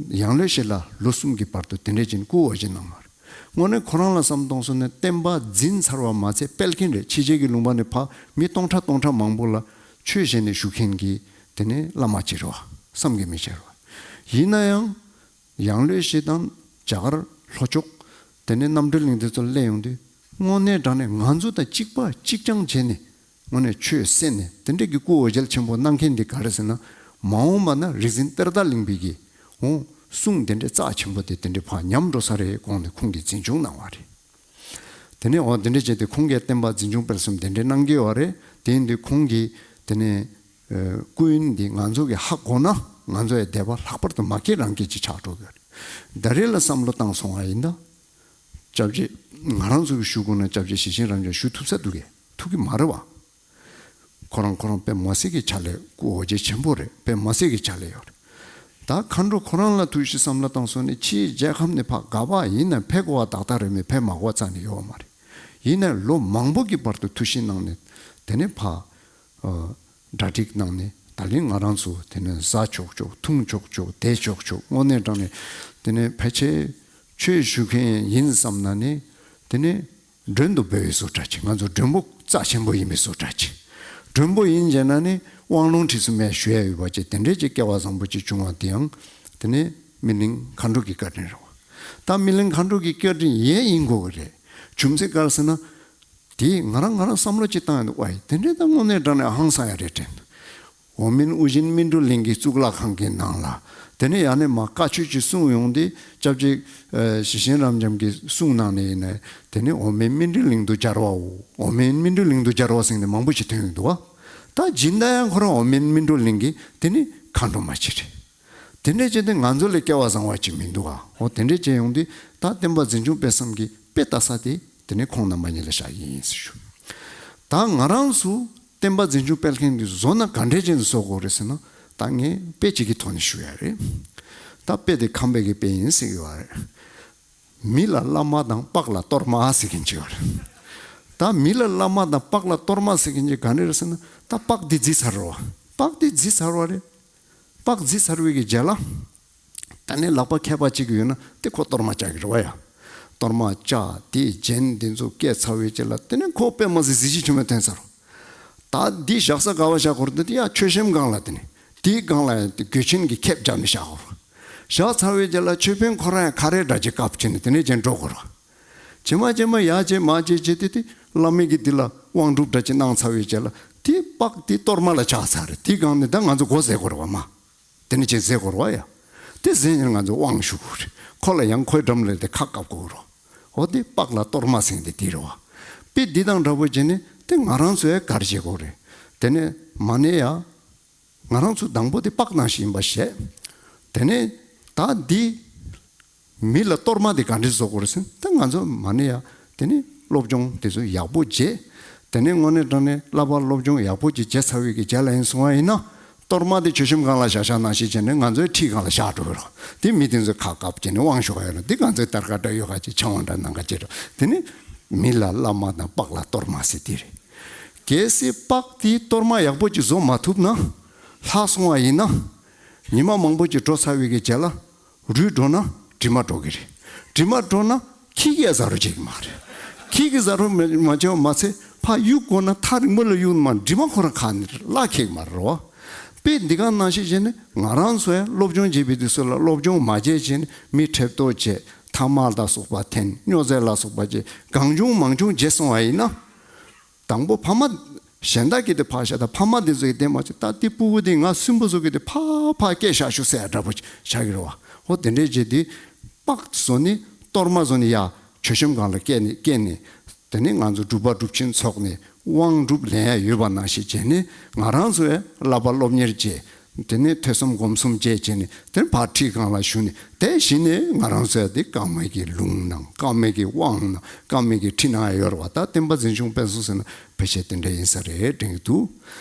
ཡང་ལེ་ཤོད་ལ་ལོ་གསུམ་གྱི་བར་དུ་དེ་འདྲས་ཀྱི་སྐུ་འོ་བརྒྱལ་གནང་བ་རེད། དངོས་གནས་ཁོ་རང་ལ་བསམ་བཏང་སོང་ན་བསྟན་པ་འཛིན་ཚར་བ་མ་ཚད་སྤེལ་མཁན་རེད། ཕྱི་རྒྱལ་གྱི་ལུང་པ་ནས་ཕར་མི་སྟོང་ཕྲག་སྟོང་ཕྲག་མང་པོ་ལ་ཆོས་བཤད་ནས་བཞུགས་མཁན་གྱི་དེ་ནས་བླ་མ་ཅིག་རེད་བ། བསམ་གྱིས་མི་ཁྱབ་རེད་བ། ཡིན་ན་ཡང་ཡང་ལེ་ཤོད་དང་རྒྱ་གར་ལྷོ་ཕྱོགས་དེ་ནས་རྣམ་གྲོལ་གླིང་དེ་ཚོ་སླེབས་ཡོང་དུས་དངོས་གནས་དྲང་གནས་ང་ཚོ་དང་གཅིག་པ་གཅིག་རྐྱང་བྱས་ནས། དངོས་གནས་ཆོས་གསན་ནས་དེ་འདྲས་ཀྱི་སྐུ་འོ་བརྒྱལ་ཆེན་པོ་གནང་མཁན་འདི་ག་རེ་ཟེར་ན། མ་འོངས་པ་ན་རིག་འཛིན་གཏེར་བདག་གླིང་པའི་གི་འོ་གསུང་དེ་འདྲས་རྩ་ཆེན་པོ་དེ་དེ་འདྲས་ཕར་ཉམས་འགྲོ་ས་རེད་དགོངས་ནས་ཁོང་གིས་འཛིན་སྐྱོང་གནང་བ་རེད། དེ་ནས་འོ་དེ་འདྲས་བྱས་ཏེ་ཁོང་གིས་བསྟན་པ་འཛིན་སྐྱོང་སྤེལ་གསུམ་དེ་འདྲས་གནང་གི་ཡོད་རེད། དེ་ཡིན་དུས་ཁོང་གིས་དེ་ནས་ཨ་སྐུ་ཡོན་འདི་ང་ཚོ་གིས་ཧ་གོ་ན་ང་ཚོ་ཡི་དད་པ་ལྷག་པར་དུ་མ་སྐྱེས་རང་སྐྱེས་ཅིག་ཆགས་འགྲོ་གི་ཡོད་རེད། ད་རེས་ལ་བསམ་བློ་བཏང་སོང་བ་ཡིན་ད། སྐྱབས་རྗེ་ང་རང་ཚོ་གིས་ཞུ་དགོས་ན་སྐྱབས་རྗེ་ཞེ་ཆེན་རབ་འབྱམས་ཞུ་ཐུབ་ས་འདུག་གས། ཐུབ་ཀྱི་མ་རེད་བ། ཁོ་རང་ཁོ་རང་དཔེ་མ་སྲིད་ཀྱི་ཕྱག་ལས་སྐུ་འོ་བརྒྱལ་ཆེན་པོ་རེད། དཔེ་མ་སྲིད་ཀྱི་ཕྱག་ལས་ཡོད་རེད། ད་མཁའ་འགྲོ་ཁོ་རང་ལ་ཐུགས་ཤིག་བསམ་བློ་བཏང་སོང་ནས་ཕྱིའི་རྒྱལ་ཁམས་ནས་ཕར་ག་པར་ཡིན་ན་ཕེབས་དགོས་པ་ཏག་ཏག་རེད། མི་ཕེབས་མ་དགོས་པ་རྩ་ནས་ཡོད་མ་རེད། ཡིན་ན་ལོ་མང་པོ་གི་བར་དུ་ཐུགས་ཤིག་གནང་ནས་དེ་ནས་ཕར་ཨ་གྲ་སྒྲིག་གནང་ནས་ད་ལན་ང་རང་ཚོ་དེ་ནས་ཟ་ཆོག་ཆོག་འཐུང་ཆོག་ཆོག་བསྡད་ཆོག་ཆོག་དངོས་གནས་དྲང་ནས་དེ་ནས་ཕལ་ཆེར་ཆོས་ཞུ་མཁན་ཡིན་བསམ་ན་ནི་དེ་ནས་མགྲོན་དུ་བོས་པའི་བཟོ་འདྲ་ཅིག་ང་ཚོ་མགྲོན་པོ་རྩ་ཆེན་པོ་ཡིན་པའི་བཟོ་འདྲ་ཅིག་མགྲོན་པོ་ཡིན་བྱས་ན་ནི་དབང་ལུང་ཁྲིད་གསུམ་ཡང་ཞུ་ཡ་ཡོད་པ་ཅིག་དེ་འདྲའི་ཅིག་སྐལ་བ་བཟང་པོ་ཅིག་བྱུང་བ་དེ་ཡང་དེ་ནས་སྨིན་གླིང་མཁའ་འགྲོ་གི་བཀའ་དྲིན་རེད་བ། ད་སྨིན་གླིང་མཁའ་འགྲོ་གི་བཀའ་དྲིན་ཡང་ཡིན་དགོས་ཀྱི་རེད། རྒྱུ་མཚན་ག་རེ་ཟེར་ན། དེ་ང་རང་ང་རང་བསམ་བློ་ཅིག་བཏང་ཡོང་དུས། ཨའི་དེ་འདྲའི་ད་དངོས་གནས་དྲང་གནས་ཧང་སང་ཡ་རེད་དྲན། འོག་མིན་ཨུ་རྒྱན་སྨིན་གྲོལ་གླིང་གི་གཙུག་ལག་ཁང་གི་ནང་ལ་དེ་ནས་ཡང་ནས་མར་བཀའ་ཆོས་ཅིག་གསུངས་ཡོང་དུས། སྐྱབས་རྗེ་ཨ་ཞེ་ཆེན་རབ་འབྱམས་ཀྱིས་གསུངས་གནང་ནས་ཡིན་ནའི་དེ་ནས་འོག་མིན་སྨིན་གྲོལ་གླིང་དུ་སྦྱར་བའོ། འོག་མིན་སྨིན་གྲོལ་གླིང་དུ་སྦྱར་བ་ཟེར་ནས་མང་པོ་ཞིག་ཐོན་ཡོང་འདུག་བ། ད་སྦྱིན་བདག་ཡང་ཁོ་རང་འོག་མིན་སྨིན་གྲོལ་གླིང་གི་དེ་ནས་མཁའ་འགྲོ་མ་ཅིག་རེད། དེ་འདྲས་བྱས་ཏེ་ང་ཚོ་ལས་སྐལ་བ་བཟང་བ་ཅིག་མི་འདུག་ཨ། འོ་དེ་འདྲས་བྱས་ཡོང་དུས་ད་བསྟན་པ་འཛིན་སྐྱོང་སྤེལ་གསུམ་གྱི་དཔེ་ལྟ་ས་དེ་དེ་ནས་ཁོང་རྣམ་པ་གཉིས་ལ་བཞག་ཡིན་ཟེར་ཞུ། ད་ང་རང་ཚོ་བསྟན་པ་འཛིན་སྐྱོང་སྤེལ་མཁན་གྱི་བཟོ་ན་ག་འདྲས་བྱས་ནས་བཟོ་དགོས་རེད་ཟེར་ན། ད་ངས་དཔེ་གཅིག་གི་ཐོག་ནས་ཞུ་ཡ་རེད། ད་དཔེ་དེ་ཁམས་པའི་གི་དཔེ་ཡིན་ཟེར་གི་ཡོད་རེད། མི་ལ་བླ་མ་དང་སྤགས་ལ་གཏོར་མ་ཟེར་མཁན་ཅིག་ཡོད་རེད། ད་མི་ལ་བླ་མ་དང་སྤགས་ལ་གཏོར་མ་ཟེར་མཁན་ཅིག་ག་འདྲས་རེད་ཟེར་ན། ད་སྤགས་དེ་བརྫིས་ཚར་བ། སྤགས་དེ་བརྫིས་ཚར་བ་རེད། སྤགས་བརྫིས་ཚར་བའི་གི་རྗེས་ལ། ད་ནི་ལག་པ་མཁས་པ་གཅིག་ཡོད་ན་དེ་ཁོ་གཏོར་མ་བཅག་གི་རེད་བ་ཡ། གཏོར་མ་བཅག་དེ་རྒྱན་དེ་ཚོ་བཀལ་ཚར་བའི་རྗེས་ལ་དེ་ནི་ཁོ་དཔེ་མ་སྲིད་གཟི་བརྗིད་ཆེན་པོ་ཐོན་ཚར། ད་འདི་བཞག་ས་ག་པར་བཞག་དགོས་རེད་འདི། ཡ་མཆོད་གཤོམ་སྒང་ལ། དེ་ནི་དེའི་སྒང་ལ་ཡང་དེ་གོས་ཆེན་གྱི་ཁེབས་བརྒྱབ་ནས་བཞག་དགོས་རེད། བཞག་ཚར་བའི་རྗེས་ལ་ཆོས་དཔོན་ཁོ་རང་ཡང་ཁ་རས་འདྲ་ཅིག་བཀབ་བྱས་ནས་དེ་ནས་ཅན་འགྲོ་དགོས་རེད། ཇེ་མ་ཇེ་མ་ཡར་ཇེ་མ་ཇེ་ཇེ་དེ་དེ་བླ་མའི་གི་འདི་ལ་དབང་སྒྲུབ་འདྲ་ཅིག་གནང་ཚར་བའི་རྗེས་ལ་དེ་པགས་དེ་གཏོར་མ་ལ་ཆགས་ཚར་རེད། དེའི་སྒང་ནས་ད་ང་ཚོ་སྒོ་ཟེ་དགོས་རེད་བ་མ། དེ་ནས་ཅན་ཟེ་དགོས་རེད་བ་ཡ། དེ་ཟེ་ནས་ང་ཚོ་དབང་ཞུ་དགོས་རེད། ཁོ་ལ་ཡང་ཁོའི་འགྲམ་ལ་དེ་ཁ་བཀབ་དགོས་རེད། འོ་དེ་པགས་ལ་གཏོར་མ་ཟེར་དེ་དེ་རེད་བ། དཔེ་འདི་དང་འདྲ་པོ་བྱས་ནས་དེ་ང་རང་ཚོ་ཡང་གར་བྱེད་དགོས་རེད། དེ་ནས་མ་ནས་ཡ། ང་རང་ཚོ་དང་པོ་དེ་པགས་ནང་བཞིན་ཡིན་པ་བཤད། དེ་ནས་ད་འདི་མི་ལ་གཏོར་མ་དེ་ག་འདྲས་བཟོ་དགོས་རེད་ཟེར་ན། ད་ང་ཚོ་མ་ནས་ཡ་དེ་ནས་སློབ་སྦྱོང་དེ་ཚོ་ཡག་པོ་བྱས། དེ་ནས་དངོས་གནས་དྲང་གནས་བསླབ་པ་སློབ་སྦྱོང་ཡག་པོ་ཅིག་བྱས་ཚར་བའི་གི་རྗེས་ལ་ཡིན་སོང་བ་ཡིན་ན། གཏོར་མ་དེ་མཆོད་གཤོམ་སྒང་ལ་བཞག་བཞག་ནང་བཞིན་བྱས་ནས་ང་ཚོའི་ཁྲིའི་སྒང་ལ་བཞག་འགྲོ་གི་རེད། དེ་མི་དེ་ཚོས་ཁ་བཀབ་བྱས་ནས་དབང་ཞུ་ག་ཡོད་ལ་དེ་ང་ཚོའི་དར་དཀར་འདྲ་ཡོད་ག་ཅིག་ཆང་བ་འདྲ་ནང་ག་ཅིག་འགྲོ། དེ་ནས་མི་ལ་བླ་མ་དང་པགས་ལ་གཏོར་མ་ཟེར་དེ་རེད། གལ་སྲིད་པགས་དེའི་གཏོར་མ་ཡག་པོ་ཅིག་བཟོ་མ་ཐུབ་ན། ལྷག་སོང་བ་ཡིན་ན། ཉི་མ་མང་པོ་ཅིག་འགྲོ་ཚར་བའི་གི་རྗེས་ལ། རུལ་འགྲོ་ན་དྲི་མ་འགྲོ་གི་རེད། དྲི་མ་འགྲོ་ན་ཁྱི་གིས་ཟ་རོ་བྱེད་ཀྱི་མ་རེད། ཁྱི་གིས་ཟ་རོ་མ་མ་བྱས་པ་མ་ཚད་ཕར་གཡུག་དགོས་ན་ཐག་རིང་པོ་ལ་གཡུག་མ་དྲི་མ་ཁོ་རང་ཁ་ནས་བརླག་ཁེག་མ་རེད་བ། དཔེ་འདི་ག་ནང་བཞིན་བྱས་ནས་ང་རང་ཚོ་ཡང་སློབ་སྦྱོང་བྱེད་པའི་དུས་ཚོད་ལ་སློབ་སྦྱོང་མ་བྱས་བྱས་ནས་མི་ཁྲེབ་ཏོ་བྱས་ཐ་མག་ལ་སོགས་པ་འཐེན་སྨྱོ་རྫས་ལ་སོགས་པ་བྱས་གང་བྱུང་མང་བྱུང་བྱས་སོང་བ་ཡིན་ན། དང་པོ་ཕ་མ་གཞན་དག་གིས་དེ་ཕར་བཞག་ད་ཕ་མ་དེ་ཚོ་གིས་དེ་མ་བྱེད་ད་དེ་སྤུ་གུ་དེ་ང་སུན་པོ་ཚོ་གིས་དེ་ཕར་ཕར་སྐད་བཞག་ཤོག་ཟེར་འདྲ་པོ་བྱ་གི་རེད་བ། ཧོ་དེ་འདྲའི་རྗེས་དེ་པགས་བཟོ་ནི་གཏོར་མ་བཟོ་ནི་ཡ་མཆོད་གཤོམ་སྒང་ལ་བསྐྱལ་ནས་བསྐྱལ་ནས་དེ་ནས་ང་ཚོ་སྒྲུབ་པ་སྒྲུབ་ཆེན་ཚོགས་ནས་དབང་སྒྲུབ་ལེན་ཡ་ཡོད་པ་ནང་བཞིན་བྱས་ནས་ང་རང་ཚོ་ཡ་བསླབ་པ་སློབ་གཉེར་བྱས། དེ་ནས་ཐོས་བསམ་སྒོམ་གསུམ་བཅས་བྱས་ནས་དེ་ཕར་ཁྲིའི་སྒང་ལ་བཞུགས་ནས་དེ་གཞི་ནས་ང་རང་ཚོའི་དེ་བཀའ་མའི་གི་ལུང་གནང་བཀའ་མའི་གི་དབང་གནང་བཀའ་མའི་གི་ཁྲིད་གནང་ཡ་ཡོད་རེད་བ། ད་བསྟན་པ་འཛིན་སྐྱོང་སྤེལ་གསུམ་ཟེར་ན་ཕལ་ཆེར་དེ་འདྲ་ཡིན་ས་རེད་དྲན་གྱི་འདུག་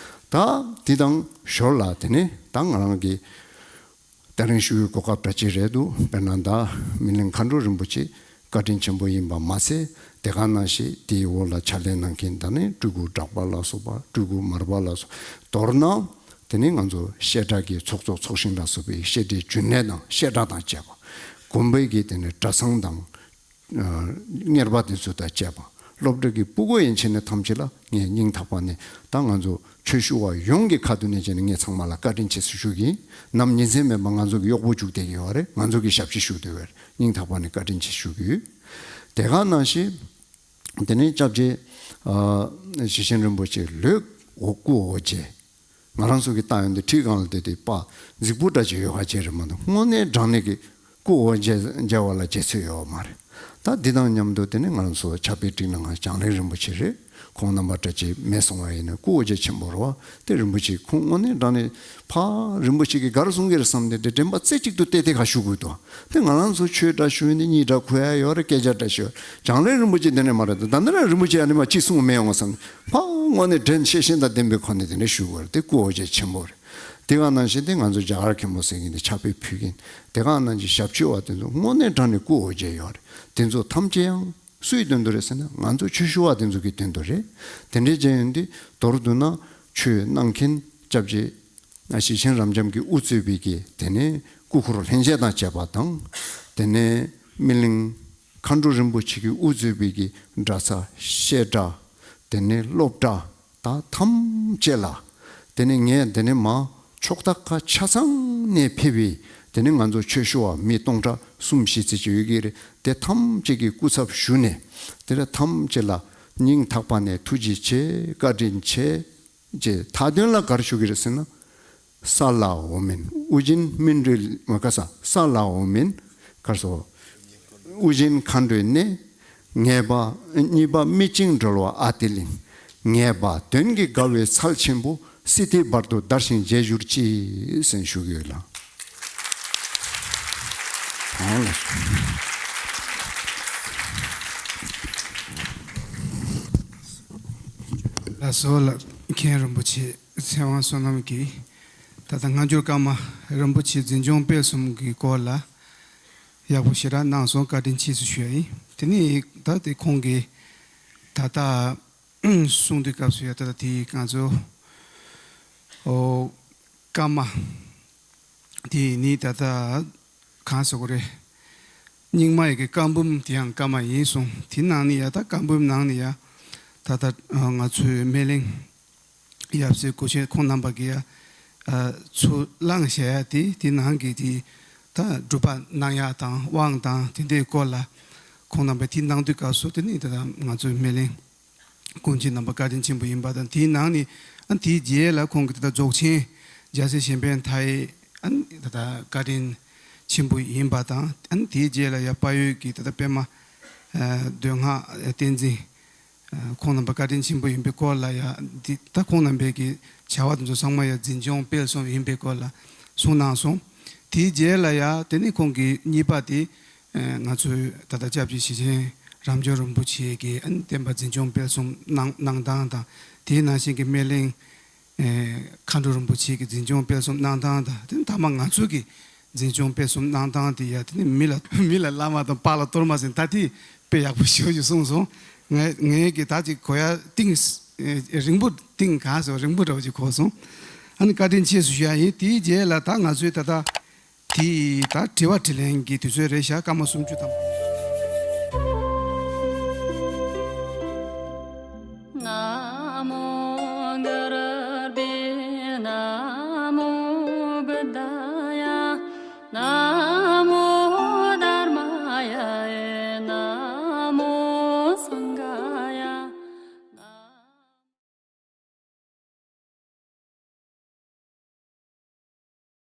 ད་དེ་དང་ཞོར་ལ་དེ་ནས་ད་ང་རང་གི་དེ་རིང་ཞུ་ཡི་གོ་སྐབས་འདྲ་ཅིག་རེད་འདུག་དཔེར་ན་ད་སྨིན་གླིང་མཁའ་འགྲོ་རིན་པོ་ཆེ་བཀའ་དྲིན་ཆེན་པོ་ཡིན་པ་མ་ཟད་དེ་ག་ནང་བཞིན་དེའི་འོག་ལ་ཕྱག་ལས་གནང་མཁན་ད་ནི་སྤྲུལ་སྐུ་གྲགས་པ་ལ་སོགས་པ་སྤྲུལ་སྐུ་མར་པ་ལ་སོགས་མདོར་ན། དེ་ནས་ང་ཚོ་བཤད་གྲྭ་གི་ཚོགས་གཙོ་ཚོགས་གཞོན་ལ་སོགས་པའི་བཤད་གྲྭའི་རྒྱུན་ལས་དང་བཤད་གྲྭ་དང་བཅས་པ། དགོན་པའི་གི་དེ་ནས་གྲྭ་ཚང་དང་། གཉེར་པ་དེ་ཚོ་དང་བཅས་པ། སློབ་གྲྭ་གི་སྤུ་གུ་ཡན་ཆད་ནས་ཐམས་ཅད་ལ་ངས་སྙིང་ཐག་པ་ནས་ད་ང་ཚོ་ཆོས་ཞུ་བ་ཡོངས་ཀྱི་ཁ་ཐུག་ནས་བྱས་ནས་ངས་ཚང་མ་ལ་བཀའ་དྲིན་ཆེ་ཞུ་གི་ཡིན། ནམ་ཉིན་མཚན་མེད་པར་ང་ཚོ་གི་གཡོག་པོ་བཅུག་བསྡད་ཀྱི་ཡོད་རེད། ང་ཚོ་གི་ཞབས་ཕྱི་ཞུ་བསྡད་ཡོད་རེད། སྙིང་ཐག་པ་ནས་བཀའ་དྲིན་ཆེ་ཞུ་གི་ཡོད། དེ་ག་ནང་བཞིན། དེ་ནས་སྐྱབས་རྗེ་ཨ་ཞེ་ཆེན་རིན་པོ་ཆེ་ལོས་འོ་སྐུ་འོ་བརྒྱལ། ང་རང་ཚོ་གི་ལྟ་ཡོང་དུས་ཁྲིའི་སྒང་ལ་བསྡད་དེ་པ་རྫིག་པོ་འདྲ་ཅིག་ཡོད་ཁ་ཅིག་རེད་མ་གཏོགས་དངོས་གནས་དྲང་གནས་ཀྱི་སྐུ་འོ་བརྒྱལ་བརྒྱལ་བ་ལ་བརྒྱལ་ཚོད་ཡོད་མ་རེད། ད་འདི་དང་མཉམ་དུ་དེ་ནས་ང་རང་ཚོ་ཕྱག་དཔེ་བསྒྲིགས་གནང་མཁན་བྱང་གླིང་རིན་པོ་ཆེ་རེད། ཁོང་རྣམ་པ་འདྲ་ཅིག་མེད་སོང་བ་ཡིན་ན་སྐུ་འོ་བརྒྱལ་ཆེན་པོ་རེད་བ། དེ་རིན་པོ་ཆེ་ཁོང་དངོས་གནས་དྲང་གནས། ཕ་རིན་པོ་ཆེ་གིས་ག་རེ་གསུང་གི་རེད་བསམ་སྟེ་དེ་དྲན་པ་རྩེ་གཅིག་ཏུ་གཏད་དེ་ཁ་ཞུ་དགོས་འདུག་དེ་ང་རང་ཚོ་ཆོས་འདྲ་ཞུ་ནི་གཉིས་འདྲ་གོ་ཡ་ཡོད་རེད། སྐད་ཆ་འདྲ་ཞུ་བྱང་གླིང་རིན་པོ་ཆེ་འདི་ནས་མ་རེད། ད་འདི་ན་རིན་པོ་ཆེ་ཨ་ནི་མ་གཅིག་གསུང་མེད་ཡོང་བསམ་ཕ་དངོས་གནས་དྲན་ཤེས་བཞིན་དང་ལྡན་པའི་ཁོ་ནས་དེ་འདྲ་ཞུ་དགོས་རེད། དེ་སྐུ་འོ་བརྒྱལ་ཆེན་པོ་རེད། དེ་ག་ནང་བཞིན་དེ་ང་ཚོ་རྒྱ་གར་མཁན་པོ་ཟེར་མཁན་དེ་ཕྱག་དཔེ་ཕུལ་མཁན་དེ་ག་ནང་བཞིན་ཞབས་ཕྱི་བ་དེ་ཚོ་དངོས་གནས་དྲང་ནས་སྐུ་འོ་བརྒྱལ་ཡོད་རེད། དེ་ཚོ་ཐམས་ཅད་ཡང་། སུའི་དོན་དུ་རེད་ཟེར་ན་ང་ཚོ་ཆོས་ཞུ་བ་དེ་ཚོ་གི་དོན་དུ་རེད། དེ་འདྲའི་རྐྱེན་ཡིན་དུས་མདོར་བསྡུ་ན་ཆོས་གནང་མཁན་སྐྱབས་རྗེ་ཞེ་ཆེན་རབ་འབྱམས་ཀྱིས་དབུ་གཙོས་པའི་གི་དེ་ནས་སྐུ་འཁོར་ལྷན་རྒྱས་དང་བཅས་པ་དང་། དེ་ནས་སྨིན་གླིང་མཁའ་འགྲོ་རིན་པོ་ཆེ་གིས་དབུ་གཙོས་པའི་གི་གྲྭ་ཚང་བཤད་གྲྭ། དེ་ནས་སློབ་གྲྭ། ད་ཐམས་ཅད་ལ། དེ་ནས་ངས་དེ་ནས་མ་ཕྱོགས་མཐའ་ཁག་ཆ་ཚང་ནས་ཕེབས་པའི་དེ་ནས་ང་ཚོ་ཆོས་ཞུ་བ་མི་སྟོང་ཕྲག་གསུམ་བཞི་ཙམ་ཅིག་ཡོད་ཀྱི་རེད། དེ་ཐམས་ཅད་ཀྱི་སྐུ་ཚབ་ཞུས་ནས་དེ་ལ་ཐམས་ཅད་ལ་སྙིང་ཐག་པ་ནས་ཐུགས་རྗེ་ཆེ་བཀའ་དྲིན་ཆེ། ཅེས་མཐའ་དོན་ལ་ག་རེ་ཞུ་གི་རེད་ཟེར་ན། ས་ལ་འོག་མིན་དབུ་རྒྱན་སྨིན་གྲོལ་མ་ཀ་ས་ས་ལ་འོག་མིན་གར་སོ། དབུ་རྒྱན་མཁའ་འགྲོའི་གནས། ངེས་པ་གཉིས་པ་སྨིན་ཅིང་གྲོལ་བ་ཨ་ཏི་གླིང་། ངེས་པ་དོན་གྱི་དགའ་བའི་ཚལ་ཆེན་པོ་སི་ཏཱའི་བར་དུ་དར་ཞིང་རྒྱས་གྱུར་ཅིག་ཟེར་ཞུ་གི་ཡོད་ལགས། ལགས་སོ་ལགས། མཁན་རིན་པོ་ཆེ་ཚེ་དབང་བསོད་ནམས་ཀྱིས་ད་ལྟ་སྔ་འགྱུར་བཀའ་མ་རིན་པོ་ཆེ་འཛིན་སྐྱོང་སྤེལ་གསུམ་གྱི་སྐོར་ལ་ཡག་པོ་ཞེ་དྲག་གནང་སོང་། བཀའ་དྲིན་ཆེ་ཞུ་ཞུ་ཡ་ཡིན། དེ་ནས་ད་དེ་ཁོང་གིས་ད་ལྟ་གསུང་དུས་སྐབས་སུ་ཡ་ད་ལྟ་དེ་ང་ཚོ་ཨོ་བཀའ་མ་དེ་ནི་ད་ལྟ་གང་ཟེར་དགོས་རེད། རྙིང་མ་ཡི་གི་བཀའ་འབུམ་དེ་ཡང་བཀའ་མ་ཡིན་གསུངས། དེ་ནང་ནས་ཡ་ད་བཀའ་འབུམ་ནང་ནས་ཡ་ད་ལྟ་ང་ཚོའི་སྨིན་གླིང་ཡབ་སྲས་སྐུ་ཆེན་ཁོང་རྣམ་པ་གིས་ཡ་ཚུར་བླངས་བཞག་ཡ་དེ་དེ་ནང་གི་དེ་ ད་སྒྲུབ་པ་གནང་ཡག་དང་དབང་དང་དེ་འདྲའི་སྐོར་ལ་ཁོང་རྣམ་པས་དེ་གནང་དུས་སྐབས་སུ་དེ་ནི་ད་ལྟ་ང་ཚོའི་སྨིན་གླིང་ཀུན་མཁྱེན་རྣམ་པ་བཀའ་དྲིན་ཆེན་པོ་ཡིན་པ་དང་། དེའི་ནང་ནས་ཨ་དེའི་རྗེས་ལ་ཁོང་གིས་ད་ལྟ་རྫོགས་ཆེན་རྒྱལ་སྲས་གཞན་ཕན་མཐའ་ཡས་ཨ་ད་ལྟ་བཀའ་དྲིན་ཆེན་པོ་ཡིན་པ་དང་། ཨ་དེའི་རྗེས་ལ་ཡ་དཔལ་ཡུལ་གྱི་ད་ལྟ་པདྨ་ཨ་མདོ་སྔགས་བསྟན་འཛིན་ཁོང་རྣམ་པ་བཀའ་དྲིན་ཆེན་པོ་ཡིན་པའི་སྐོར་ལ་ཡ་འདི་ད་ཁོང་རྣམ་པའི་གི་བྱ་བ་དེ་ཚོ་ཚང་མ་ཡ་འཛིན་སྐྱོང་སྤེལ་གསུམ་ཡིན་པའི་སྐོར་ལ་གསུངས་གནང་སོང་། དེའི་རྗེས་ལ་ཡ་དེ་ནི་ཁོང་གི་གཉིས་པ་དེ་ང་ཚོའི་ད་ལྟ་སྐྱབས་རྗེ་ཞེ་ཆེན་རབ་འབྱམས་རིན་པོ་ཆེ་གི་ཨ་ནི་བསྟན་པ་འཛིན་སྐྱོང་སྤེལ་གསུམ་གནང་གནང་སྟངས་དང་། དེའི་ནང་བཞིན་གྱི་སྨིན་གླིང་ཨེ་མཁའ་འགྲོ་རིན་པོ་ཆེ་གི་འཛིན་སྐྱོང་སྤེལ་གསུམ་གནང་སྟངས་དང་། དེ་ནི་ཐ་མ་ང་ཚོ་གི་འཛིན་སྐྱོང་སྤེལ་གསུམ་གནང་སྟངས་དེ་ཡ་དེ་ནི་མི་ལ་མི་ལ་བླ་མ་དང་པཱ་ལགས་གཏོར་མ་ཟེར་ད་དེ་དཔེ་ཡག་པོ་ཞེ་པོ་ཅིག་གསུངས་སོང་། ངས་ངས་ཀྱི་ད་ཅིག་གོ་ཡ་གཏིང་ཨེ་རིང་པོ་གཏིང་གང་ཟེར་རིང་པོ་འདྲ་བོ་ཅིག་གོ་སོང་། ཨ་ནི་བཀའ་དྲིན་ཆེ་ཞུ་ཡ་ཡིན། དེའི་རྗེས་ལ་ད་ང་ཚོའི་ད་ལྟ་དེ་ད་དྲི་བ་དྲིས་ལན་གྱི་དུས་ཚོད་རེད་ཤག་སྐར་མ་སུམ་ཅུ་ཐམ།